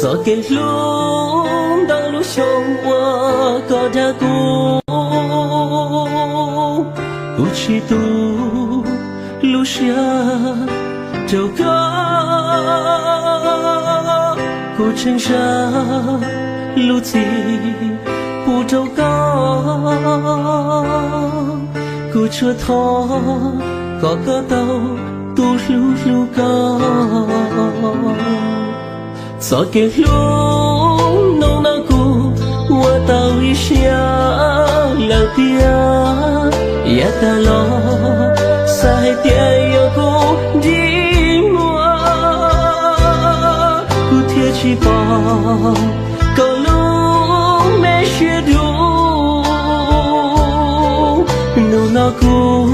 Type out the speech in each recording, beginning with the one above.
Txoj kev hlub ntau lub xyoo uas koj dag kuv, kuv tsis tu lub siab rau koj, kuv tseem zam lub txim pub rau koj. Kuv tsuas thov kom koj tau tus hlub hlub koj. Txoj kev hlub hnub no kuv ua tau ib siab lawm tiag, yav tas los xav hais tias yog kuv ntsej muag, kuv thiaj tsis pom koj lub me siab dub. Hnub no kuv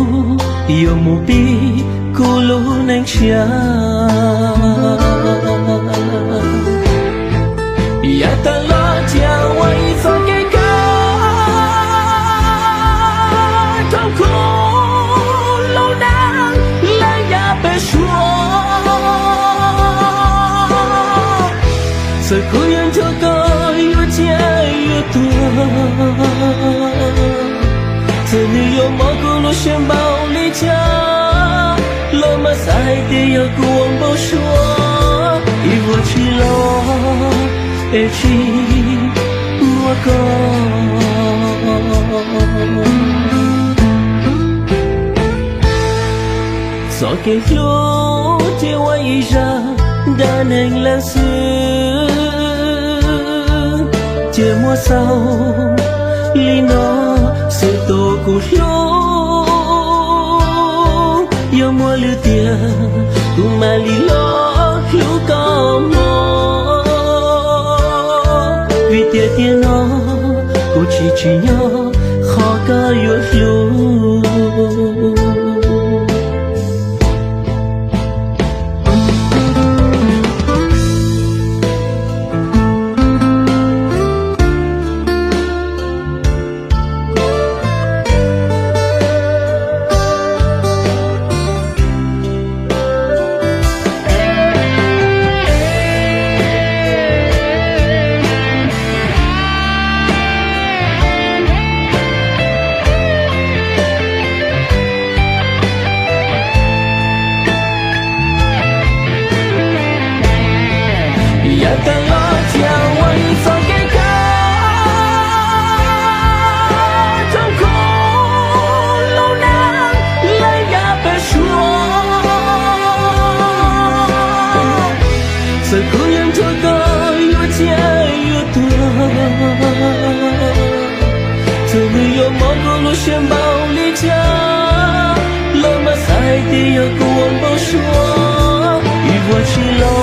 yuav mus pib kuv lub neej tshiab. Yav tas los thiaj ua ib txoj kev kawm rau kuv lub neej lawm yav pem suab. Txawm kuv yuav nrog koj yuav ciaj yuav tuag, txawm nws yuav mob kuv lub siab npaum li cas los mas xav hais tias yog kuv ua npau suav, ib vuag tsis los es tsis muaj koj. Txoj kev hlub ces ua ib zaj dab neeg leej xwb, ces muab xaus li no xwb tus kuv hlub. Yog muaj lwm tiam kuv mam li los hlub koj mog, vim tias tiam no kuv tsis tsim nyog qhov koj yuav hlub. Yav tas los thiaj ua ib txoj kev kawm rau kuv lub neej lawm yav pem suab. Txawm kuv yuav nrog koj yuav ciaj yuav tuag, txawm nws yuav mob kuv lub siab npaum li cas los mas xav hais tias yog kuv ua npau suav, ib vuag tsis los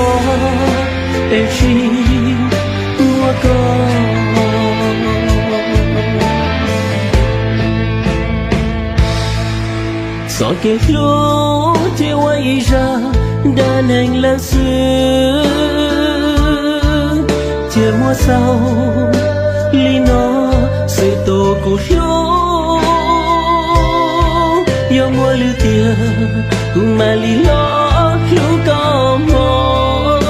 es tsis muaj koj. Txoj kev hlub ces ua ib zaj dab neeg leej xwb, ces muab xaus li no xwb tus kuv hlub. Yog muaj lwm tiam kuv mam li los hlub koj mog,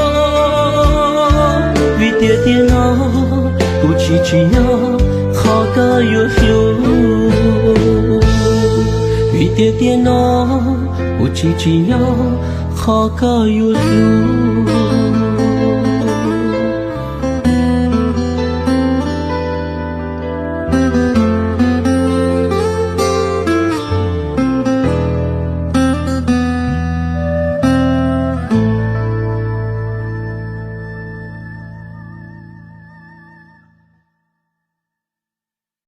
vim tias tiam no kuv tsis tsim nyog qhov koj yuav hlub, vim tias tiam no kuv tsis tsim nyog qhov koj yuav hlub.